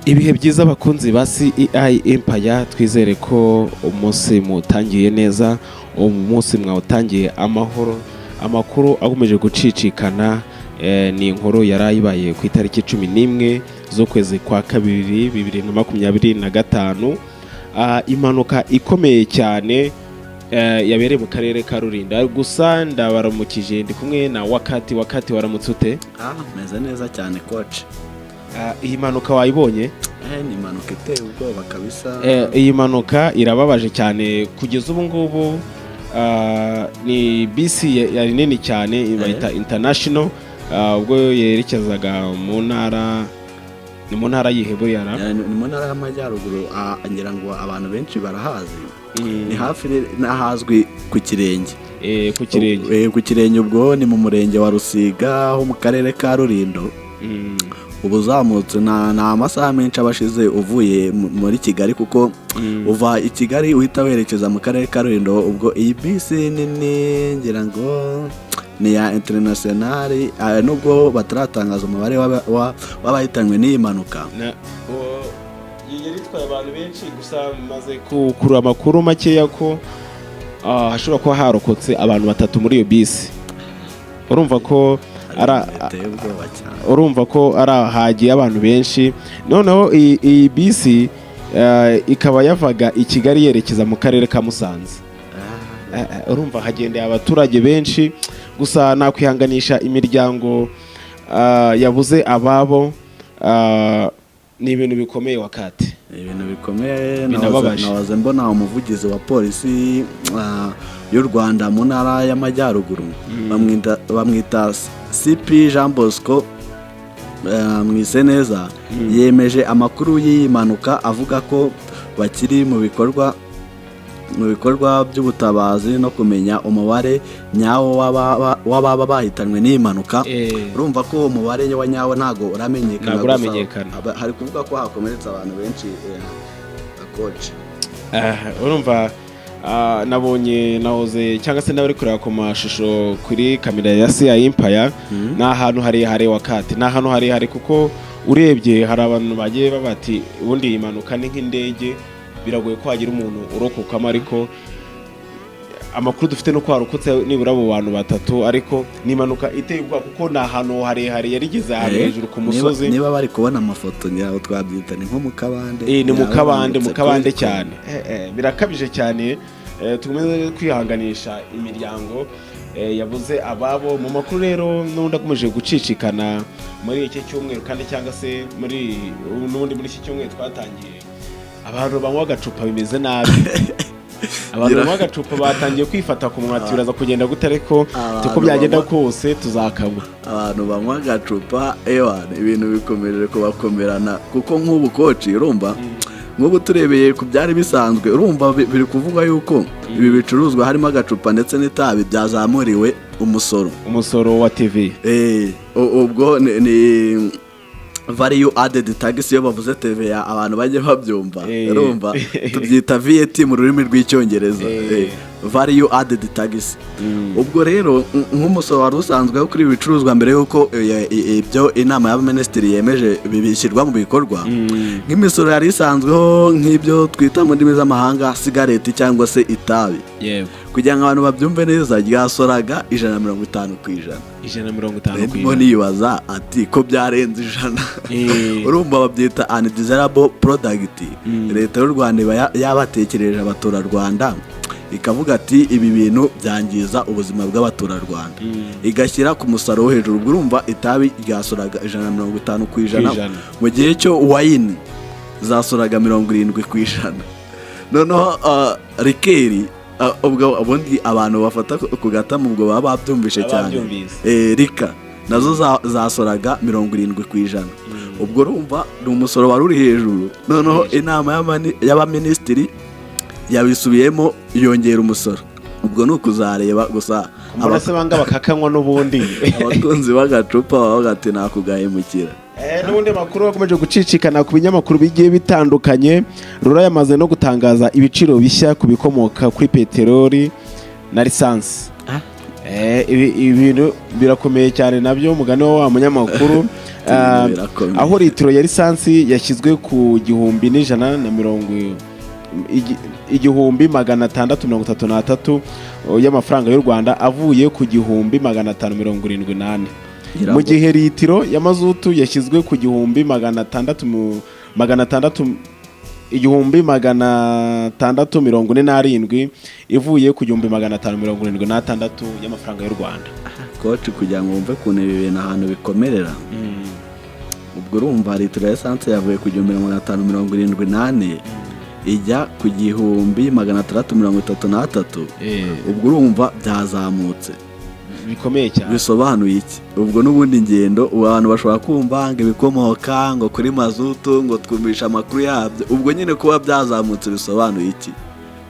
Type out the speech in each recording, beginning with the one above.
Ibihe byiza, abakunzi ba CEI Empire. Twizere ko umunsi mutangiye neza, umunsi mwawutangiye amahoro. Amakuru akomeje gucicikana ni inkuru yari ibaye ku itariki 11 z'ukwezi kwa kabiri 2025. Impanuka ikomeye cyane yabereye mu karere ka Rulindo. Gusa ndabaramukije, ndi kumwe na Wakati. Wakati, waramutse ute? Ah, meze neza cyane, coach. Iyi mpanuka wayibonye? Ni impanuka iteye ubwoba kabisa. Iyi mpanuka irababaje cyane. Kugeza ubu ngubu ni bisi yari nini cyane, bayita International, ubwo yerekezaga mu ntara, ni mu ntara yihe buriya? Ni mu ntara y'Amajyaruguru, ngira ngo abantu benshi barahazi. Ni hafi n'ahazwi ku Kirenge. Ku Kirenge. Ku Kirenge, ubwo ni mu murenge wa Rusiga ho mu karere ka Rulindo. Ubu uzamutse nta amasaha menshi aba ashize uvuye muri Kigali, kuko uva i Kigali uhita werekeza mu karere ka Rulindo. Ubwo iyi bisi nini ngira ngo ni ya International, nubwo bataratangaza umubare w'abahitanywe n'iyi mpanuka. Yari itwaye abantu benshi, gusa maze kurura amakuru makeya ko hashobora kuba harokotse abantu batatu muri iyo bisi. Urumva ko Biteye ubwoba cyane. Urumva ko ari hagiye abantu benshi. Noneho iyi bisi ikaba yavaga i Kigali yerekeza mu karere ka Musanze. Urumva hagendeye abaturage benshi. Gusa nakwihanganisha imiryango yabuze ababo. Ni ibintu bikomeye, Wakati. Ni ibintu bikomeye. Binababaje. Nahoze mbona umuvugizi wa polisi y'u Rwanda mu ntara y'Amajyaruguru, bamwita CP Jean Bosco Mwiseneza, yemeje amakuru y'iyi mpanuka, avuga ko bakiri mu bikorwa by'ubutabazi no kumenya umubare nyawo w'ababa bahitanywe n'iyi mpanuka. Urumva ko uwo mubare wa nyawo ntago uramenyekana. Ntabwo Gusa uramenyekana. Hari kuvuga ko hakomeretse abantu benshi, coach. Urumva nabonye, nahoze cyangwa se n'abari kureba ku mashusho kuri kamera ya CI Empire, ni ahantu harehare, Wakati, ni ahantu harehare, kuko urebye hari abantu bagiye baba bati ubundi iyi mpanuka ni nk'indege, biragoye ko hagira umuntu urokokamo. Ariko amakuru dufite nuko harokotse nibura abo bantu batatu, ariko ni impanuka iteye ubwoba kuko ni ahantu harehare, yarigeze ahantu hejuru ku musozi. Niba bari kubona amafoto, nyawo twabyita ni nko mu kabande. Ni mu Yaba kabande, mu bambutse kabande cyane. Birakabije cyane. Tukomeze kwihanganisha imiryango yabuze ababo. Mu makuru rero n'ubundi akomeje gucicikana muri iki cyumweru kandi, cyangwa se muri n'ubundi muri iki cyumweru twatangiye, abantu banywa agacupa bimeze nabi. Abantu banywa agacupa batangiye kwifata ku munwa, ati biraza kugenda gute? Ariko Abantu uko byagenda banywa kose tuzakanywa. Abantu banywa agacupa, ewana, ibintu bikomeje kubakomerana, kuko nk'ubu, coach, urumva nk'ubu turebeye ku byari bisanzwe, urumva biri kuvugwa yuko ibi bicuruzwa harimo agacupa ndetse n'itabi byazamuriwe umusoro. Umusoro wa TVA. Ubwo ni value added tax. Iyo bavuze TVA abantu bajye babyumva. Urumva tubyita VAT mu rurimi rw'Icyongereza. Value added tax. Ubwo rero nk'umusoro wari usanzweho kuri ibi bicuruzwa mbere y'uko ibyo inama y'abaminisitiri yemeje bishyirwa mu bikorwa, nk'imisoro yari isanzweho nk'ibyo twita mu ndimi z'amahanga sigareti cyangwa se itabi, kugira ngo abantu babyumve neza, ryasoraga 150%. 150 ku Ndimo ijana. nibaza ati ko byarenze 100? Urumva babyita undesirable product. Leta y'u Rwanda iba yabatekereje abaturarwanda, ikavuga ati ibi bintu byangiza ubuzima bw'abaturarwanda, igashyira ku musaruro wo hejuru. Ubwo urumva itabi ryasoraga 150%, Ku ijana. mu gihe cyo wine zasoraga 70%. Noneho liqueur, ubwo ubundi abantu bafata ku gatama, ubwo baba babyumvishe Baba cyane. babyumvise. Liquor nazo zasoraga 70%. Ubwo urumva ni umusoro wari uri hejuru. Noneho inama y'abaminisitiri yabisubiyemo, yongera umusoro. Ubwo ni ukuzareba gusa. Mbona se banga bakakanywa n'ubundi. Abakunzi b'agacupa baba ati nakugahemukira. N'ubundi makuru akomeje gucicikana ku binyamakuru bigiye bitandukanye, RURA yamaze no gutangaza ibiciro bishya ku bikomoka kuri peteroli na lisansi. Ibi bintu birakomeye cyane nabyo, umugani wa munyamakuru. Birakomeye. Aho litiro ya lisansi yashyizwe ku 1100, 1633 y'amafaranga y'u Rwanda, avuye ku 1574, Ngira mu ngo- gihe litiro ya mazutu yashyizwe ku gihumbi magana atandatu magana atandatu 1647, ivuye ku 1576 y'amafaranga y'u Rwanda. Coach, kugira ngo wumve ukuntu ibi bintu ahantu bikomerera, ubwo urumva litiro ya esanse yavuye ku 1574 ijya ku 1633. Ubwo urumva byazamutse Bikomeye cyane. Bisobanuye iki? Ubwo n'ubundi ingendo, ubu abantu bashobora kumva ngo ibikomoka ngo kuri mazutu, ngo twumvishe amakuru yabyo. Ubwo nyine kuba byazamutse bisobanuye iki?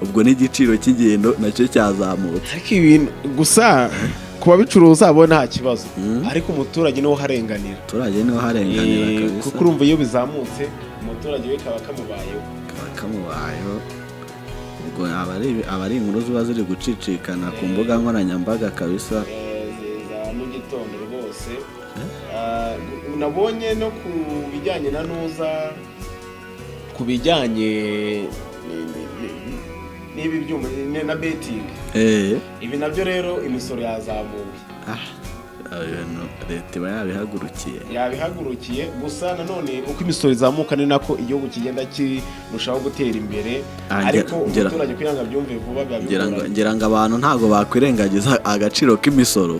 Ubwo n'igiciro cy'ingendo nacyo cyazamutse. Ariko ibintu gusa ku babicuruza bo nta kibazo, ariko umuturage niwe uharenganira. Umuturage niwe uharenganira. Kabisa. Kuko urumva iyo bizamutse, umuturage we kaba kamubayeho. Kaba kamubayeho. Ubwo aba ari inkuru ziba ziri gucicikana ku mbuga nkoranyambaga kabisa. Za mu gitondo rwose. Nabonye no ku bijyanye na nuza, ku bijyanye n'ibi byuma na betting. Ibi nabyo rero imisoro yazamuwe. Ah, ibintu leta iba yabihagurukiye. Yabihagurukiye. Gusa nanone uko imisoro izamuka ni nako igihugu kigenda kirushaho gutera imbere. Ariko umuturage kugira ngo abyumve vuba biba Ngira ngo bigoranye. Ngira ngo abantu ntabwo bakwirengagiza agaciro k'imisoro.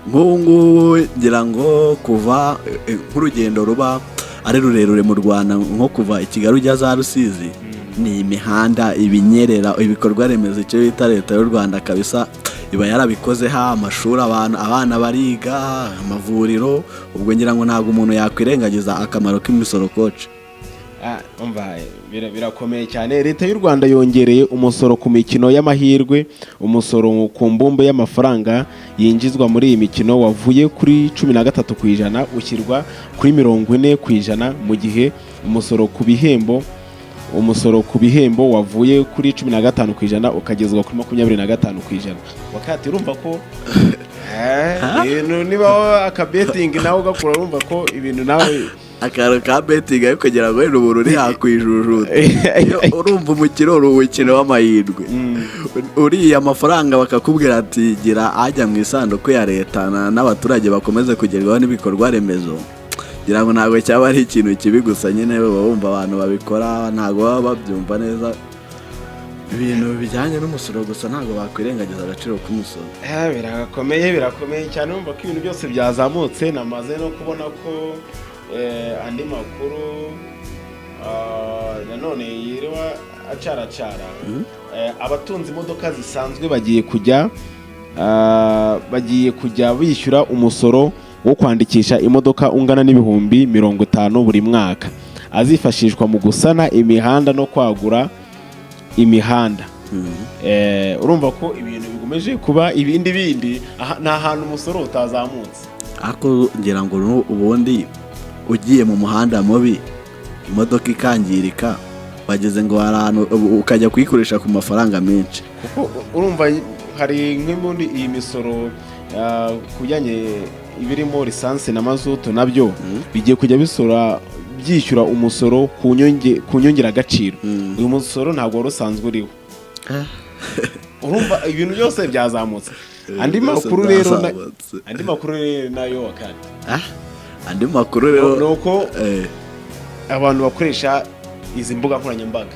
Nk'ubu ngubu ngira ngo kuva nk'urugendo ruba ari rurerure mu Rwanda, nko kuva i Kigali ujya za Rusizi, ni imihanda ibinyerera, ibikorwa remezo, icyo bita leta y'u Rwanda kabisa iba yarabikozeho, amashuri, abantu, abana bariga, amavuriro. Ubwo ngira ngo ntabwo umuntu yakwirengagiza akamaro k'imisoro, coach. Umva, birakomeye cyane. Leta y'u Rwanda yongereye umusoro ku mikino y'amahirwe. Umusoro ku mbumbe y'amafaranga yinjizwa muri iyi mikino wavuye kuri 13% ushyirwa kuri 40%, mu gihe umusoro ku bihembo wavuye kuri 15% ukagezwa kuri 25%. Wakati urumva ko ibintu niba akabetingi nawe ugakura, urumva ko ibintu nawe Akantu ka betting, ariko kugira ngo wenda umuntu ntiyakwijujuta. Iyo urumva umukino uri umukino w'amahirwe, uriya amafaranga bakakubwira ati gira ajya mu isanduku ya leta n'abaturage bakomeze kugerwaho n'ibikorwa remezo, ngira ngo ntabwo cyaba ari ikintu kibi. Gusa nyine baba bumva abantu babikora ntabwo baba babyumva neza ibintu bijyanye n'umusoro. Gusa ntabwo bakwirengagiza agaciro k'umusoro. Birakomeye, birakomeye cyane. Urumva ko ibintu byose byazamutse. Namaze no kubona ko andi makuru nanone yiriwe acaracara. Abatunze imodoka zisanzwe bagiye kujya bishyura umusoro wo kwandikisha imodoka ungana n'50,000 buri mwaka, azifashishwa mu gusana imihanda no kwagura imihanda. Urumva ko ibintu bikomeje kuba ibindi bindi. Aha, ni ahantu umusoro utazamutse. Ariko ngira ngo ubundi ugiye mu muhanda mubi, imodoka ikangirika, bageze ngo hari ahantu ukajya kuyikoresha ku mafaranga menshi. Kuko urumva hari nk'ubundi iyi misoro ku bijyanye ibirimo lisansi na mazutu, nabyo bigiye kujya bisora, byishyura umusoro ku nyongeragaciro. Uyu musoro ntabwo wari usanzwe uriho. Urumva ibintu byose byazamutse. Andi Byose makuru rero byazamutse. Andi makuru rero nayo wakati Ah, andi makuru rero ni uko abantu bakoresha izi mbuga nkoranyambaga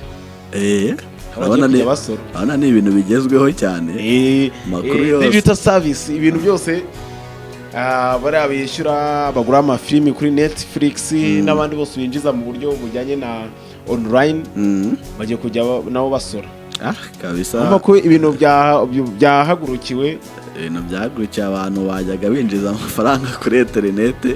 bagiye urabona kujya basora. Urabona ni ibintu bigezweho cyane. Amakuru yose. Digital service, ibintu byose, bariya bishyura bagura amafilimi kuri Netflix n'abandi bose binjiza mu buryo bujyanye na online, bagiye kujya nabo basora. Ah, kabisa. Urumva ko ibintu byahagurukiwe. Ibintu byahagurukiye, abantu bajyaga binjiza amafaranga kuri interinete.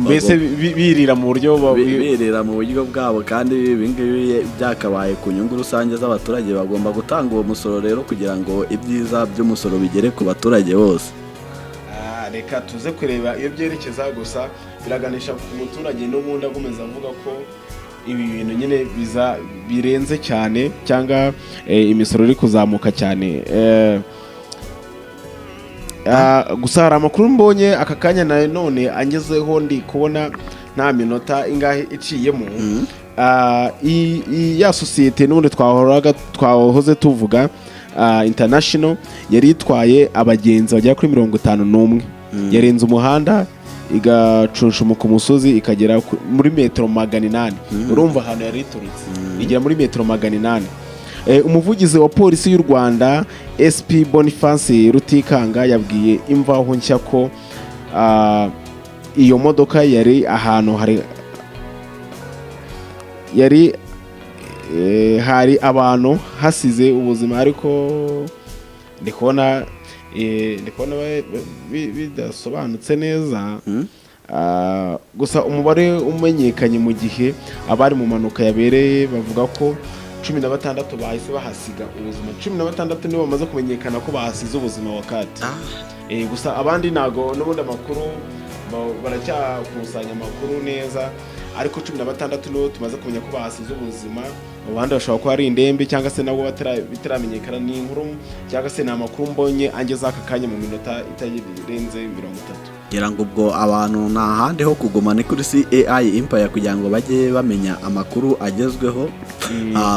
Mbese birira mu buryo Birira mu buryo bwabo, kandi ibi ngibi byakabaye ku nyungu rusange z'abaturage. Bagomba gutanga uwo musoro rero kugira ngo ibyiza by'umusoro bigere ku baturage bose. Reka tuze kureba iyo byerekeza. Gusa biraganisha ku muturage n'ubundi akomeza avuga ko ibi bintu nyine biza birenze cyane, cyangwa imisoro iri kuzamuka cyane. Gusa hari amakuru mbonye aka kanya na none angezeho, ndi kubona nta minota ingahe iciyemo. Ya sosiyete n'ubundi twahoze tuvuga, international, yari itwaye abagenzi bagera kuri 51, yarenze umuhanda igacuncumuka umusozi ikagera muri metero 800. Urumva ahantu yari iturutse, igera muri metero 800. Umuvugizi wa Polisi y'u Rwanda, SP Boniface Rutikanga, yabwiye Imvaho Nshya ko iyo modoka yari ahantu hari yari hari abantu hasize ubuzima, ariko ndi kubona bidasobanutse neza. Gusa umubare umenyekanye mu gihe abari mu mpanuka yabereye bavuga ko 16 bahise bahasiga ubuzima. 16 nibo bamaze kumenyekana ko bahasize ubuzima wakati. Gusa abandi ntago n'ubundi amakuru baracyakusanya amakuru neza, ariko 16 nibo tumaze kumenya ko bahasize ubuzima. Abandi bashobora kuba ari indembe cyangwa se nabo bitaramenyekana. Ni inkuru cyangwa se ni amakuru mbonye angeze aka kanya mu minota itarenze 30. Ngira ngo ubwo abantu nta handi ho kuguma, ni kuri CAI Empire, kugira ngo bajye bamenya amakuru agezweho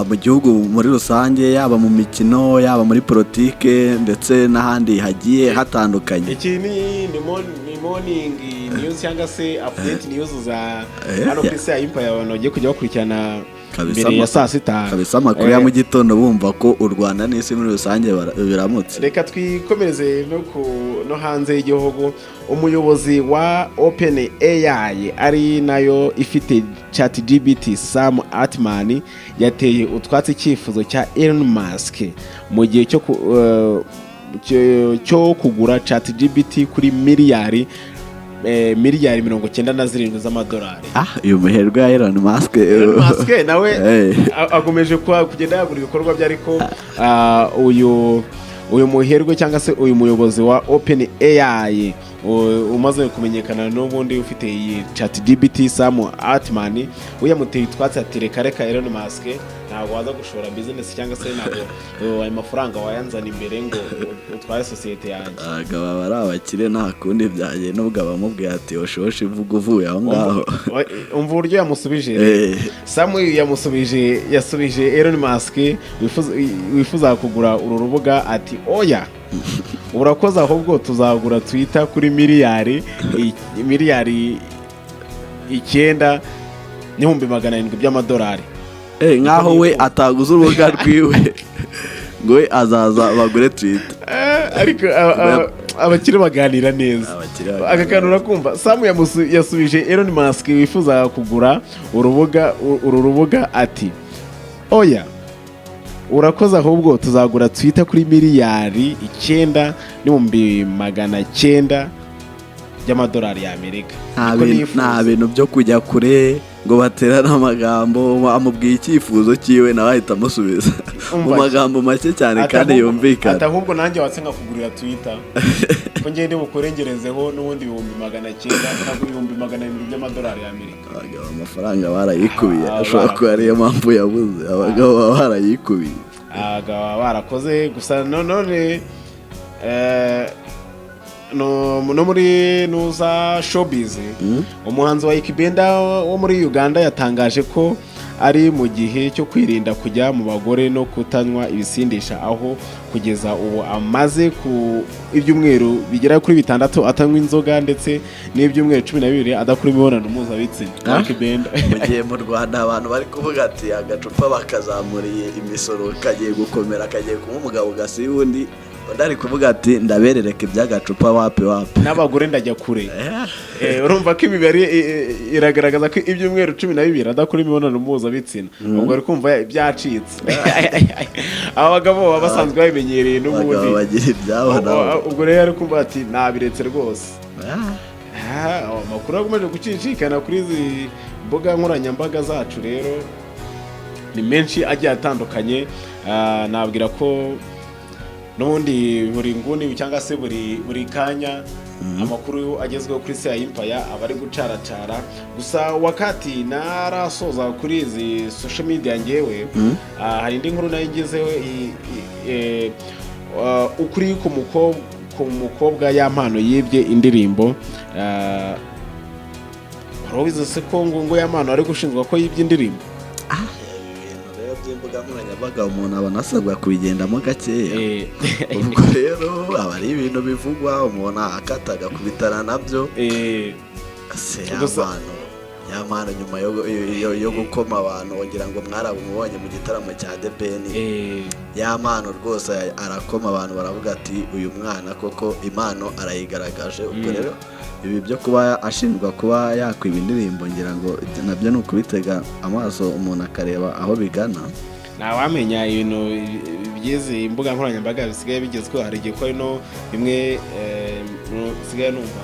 mu gihugu muri rusange, yaba mu mikino, yaba muri politike, ndetse n'ahandi hagiye hatandukanye. Iki ni morning news cyangwa se update news za hano kuri CAI Empire, abantu bagiye kujya bakurikirana mbere ya saa sita. Kabisa, amakuru ya mu gitondo bumva ko u Rwanda n'isi muri rusange biramutse. Reka twikomereze no hanze y'igihugu. Umuyobozi wa Open AI, ari nayo ifite ChatGPT, Sam Altman, yateye utwatsi icyifuzo cya Elon Musk mu gihe cyo kugura ChatGPT kuri miliyari 97 z'amadolari. Uyu muherwe ya Elon Musk. Elon Musk nawe akomeje kugenda yagura ibikorwa bye, ariko uyu muherwe cyangwa se uyu muyobozi wa Open AI umaze kumenyekana n'ubundi ufite iyi ChatGPT, Sam Altman, we yamuteye utwatsi ati: "Reka reka, Elon Musk, ntabwo waza gushora business cyangwa se ntabwo ayo mafaranga wayanzana imbere ngo utware sosiyete yanjye." Abagabo baba ari abakire, nta kundi byagenda, ubwo abamubwiye ati: "Oshoshe, ivuga uvuye aho ngaho." Umva uburyo yamusubije. Sam yamusubije, yasubije Elon Musk wifuza kugura uru rubuga ati: "Oya, urakoze, ahubwo tuzagura Twitter kuri miliyari 9 n'ibihumbi 700 by'amadolari." Nkaho we ataguze urubuga rwiwe, ngo we azaza bagure Twitter. Ariko abakire baganira neza. Abakire baganira. Aka kantu urakumva, Sam yasubije Elon Musk wifuza kugura uru rubuga ati: "Oya, urakoze, ahubwo tuzagura Twitter kuri miliyari 9 n'ibihumbi 900 by'amadolari y'Amerika." Nta Niko bintu, nifuza. Nta bintu byo kujya kure ngo baterane amagambo, amubwiye icyifuzo cyiwe, nawe ahita amusubiza mu Umva, magambo make cyane ati kandi yumvikana. Ati: "Ahubwo nanjye watse nkakugurira Twitter, ko ngende bukurengerezeho n'ubundi 900,000 ntabwo 700,000 by'amadolari y'Amerika." Abagabo amafaranga barayikubiye. Ah, Ashobora kuba ariyo mpamvu yabuze. Abagabo baba barayikubiye. Abagabo barakoze. Gusa none no muri nuza showbiz, umuhanzi wa Ikibenda wo muri Uganda yatangaje ko ari mu gihe cyo kwirinda kujya mu bagore no kutanywa ibisindisha, aho kugeza ubu amaze ku ibyumweru bigera kuri 6 atanywa inzoga, ndetse n'ibyumweru 12 adakora imibonano mpuzabitsina. Ah? Ikibenda. Mu gihe mu Rwanda abantu bari kuvuga ati agacupa bakazamuriye imisoro kagiye gukomera, kagiye kuba umugabo gasiba undi, undi ari kuvuga ati ndaberereka iby'agacupa, wapi wapi. N'abagore ndajya kure. Urumva ko imibare iragaragaza ko ibyumweru 12 adakora imibonano mpuzabitsina, ubwo ari kumva byacitse. Aba bagabo baba basanzwe babimenyereye n'ubundi. Abagabo bagira ibyabo nabo. Ubwo rero ari kumva ati nabiretse rwose. Ah. Amakuru akomeje gucicikana kuri izi mbuga nkoranyambaga zacu rero ni menshi agiye atandukanye. Nabwira ko n'ubundi buri nguni cyangwa se buri kanya amakuru agezweho kuri CI Empire aba ari gucaracara. Gusa wakati narasoza kuri izi social media, ngewe hari indi nkuru nayo ngezeho, ukuri ku mukobwa. ku mukobwa Yampano yibye indirimbo. Wari ubizi se ko ngo Yampano ari gushinjwa ko yibye indirimbo? Ibi bintu rero by'imbuga nkoranyambaga umuntu aba anasabwa kubigendamo gakeya. Ubwo rero aba ari ibintu bivugwa, umuntu akata agakubitana nabyo. Se Yampano nyuma yo gukoma abantu, wagira ngo mwarabumubonye mu gitaramo cya The Ben. Yampano rwose arakoma abantu, baravuga ati: "Uyu mwana koko impano arayigaragaje." Ubwo rero ibi byo kuba ashinjwa kuba yakwiba indirimbo, ngira ngo nabyo ni ukubitega amaso umuntu akareba aho bigana. Ntawamenya, ibintu by'izi mbuga nkoranyambaga bisigaye bigezweho, hari igihe ko hari no bimwe nsigaye numva,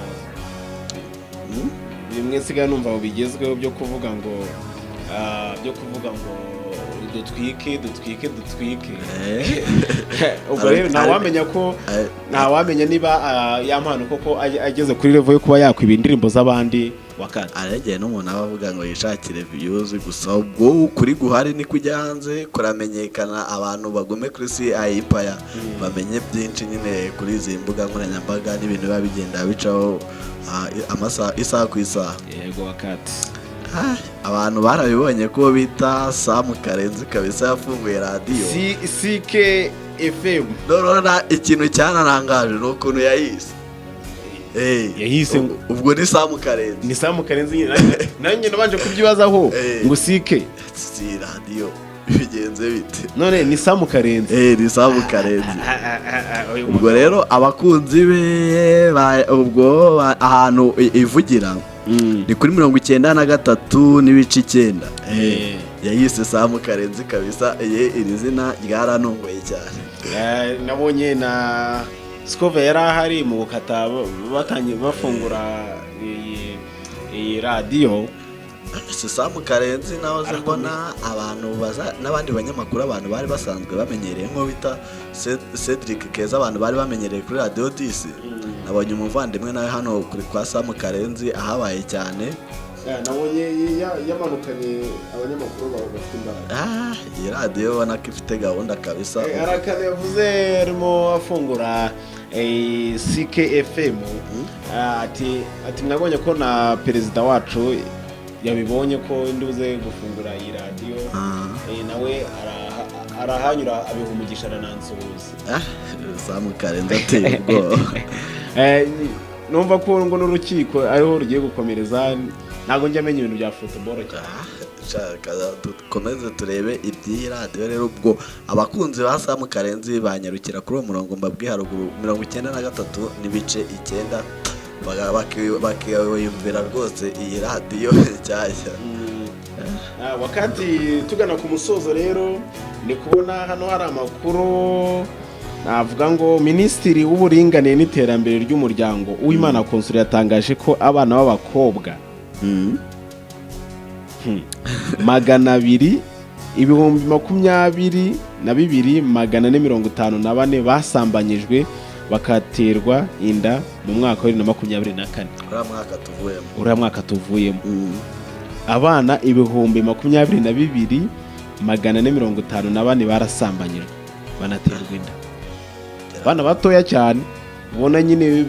bimwe nsigaye numva bigezweho byo kuvuga ngo dutwike, dutwike, dutwike. Ubwo rero ntawamenya ko ntawamenya niba Yampano koko ageze kuri level yo kuba yakwiba indirimbo z'abandi wakati. Aregeye n'umuntu aba avuga ngo yishakire views gusa. Ubwo ukuri guhari ni kujya hanze kuramenyekana, abantu bagume kuri CI Empire bamenye byinshi nyine kuri izi mbuga nkoranyambaga n'ibintu biba bigenda bicaho amasaha, isaha ku isaha. Yego, wakati. Abantu barabibonye ko bita Samu Karenzi kabisa yafunguye radiyo. CK FM. Noneho ikintu cyanarangaje ni ukuntu yayise. Yayise Ubwo ni Samu Karenzi. Ni Samu Karenzi nyine, nanjye nabanje kubyibazaho ngo CK Si radiyo bigenze bite? None ni Samu Karenzi. Ni Samu Karenzi. Ubwo rero abakunzi be ubwo ahantu ivugira ni kuri 93.9. Yayise Samu Karenzi kabisa. Ye iri zina ryarantunguye cyane. Nabonye na Scove yari ahari mu gukata batangiye bafungura iyi radiyo. Si Samu Karenzi, nahoze mbona abantu baza n'abandi banyamakuru abantu bari basanzwe bamenyereye, nk'uwo bita Cedric Keza, abantu bari bamenyereye kuri Radiyo 10. Nabonye umuvandimwe nawe hano kuri kwa Samu Karenzi ahabaye cyane. Nabonye yamanukanye abanyamakuru bawe bafite imbaraga. Iyi radiyo ubona ko ifite gahunda kabisa. Hari akantu yavuze arimo afungura CKFM, ati mwabonye ko na perezida wacu yabibonye ko ndibuze gufungura iyi radiyo. Nawe arahanyura abiha umugisha, aranansuhuza. Samu Karenzi ateye ubwoba. Numva ko ngo n'urukiko ariho rugiye gukomereza, ntabwo njya amenya ibintu bya football cyane. Shaka dukomeze turebe iby'iyi radiyo rero. Ubwo abakunzi ba Samu Karenzi banyarukira kuri uwo murongo mbabwiye haruguru, 93.9, bakiyumvira rwose iyi radiyo nshyashya. Wakati tugana ku musozo rero, ndi kubona hano hari amakuru navuga ngo Minisitiri w'Uburinganire n'Iterambere ry'Umuryango, Uwimana Consolée, yatangaje ko abana b'abakobwa 200 22,454 basambanyijwe bakaterwa inda mu mwaka wa 2024. Uriya mwaka tuvuyemo. Uriya mwaka tuvuyemo. Abana 22,454 barasambanyijwe banaterwa inda, abana batoya cyane ubona nyine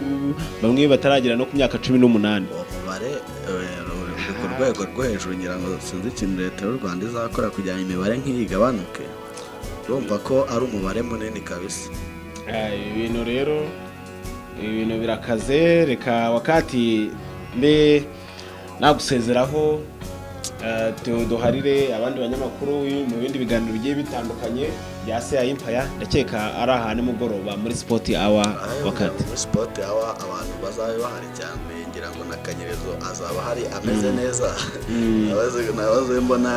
bamwe bataragera no ku myaka 18. Uwo mubare uri ku rwego rwo hejuru. Ngira ngo sinzi ikintu Leta y'u Rwanda izakora kugira ngo imibare nk'iyi igabanuke. Urumva ko ari umubare munini kabisa. Ibi bintu rero, ibi bintu birakaze. Reka wakati mbe nagusezeraho, duharire abandi banyamakuru mu bindi biganiro bigiye bitandukanye bya CI Empire. Ndakeka ari aha nimugoroba muri Sport Hour, wakati. Muri Sport Hour abantu bazabe bahari cyane. Ngira ngo na Kanyerezo azaba ahari ameze neza. Nabaze mbona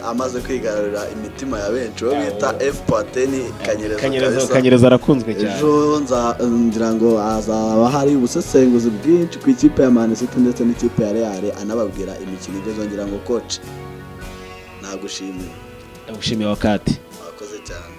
amaze kwigarurira imitima ya benshi, uwo bita F Pateni Kanyerezo. Kanyerezo. Kabisa. Kanyerezo arakunzwe cyane. Ejo ngira ngo hazaba hari ubusesenguzi bwinshi ku ikipe ya Man City ndetse n'ikipe ya Real, anababwira imikino igeze. Ngira ngo coach, nagushimiye. Ndagushimiye, wakati. Wakoze cyane.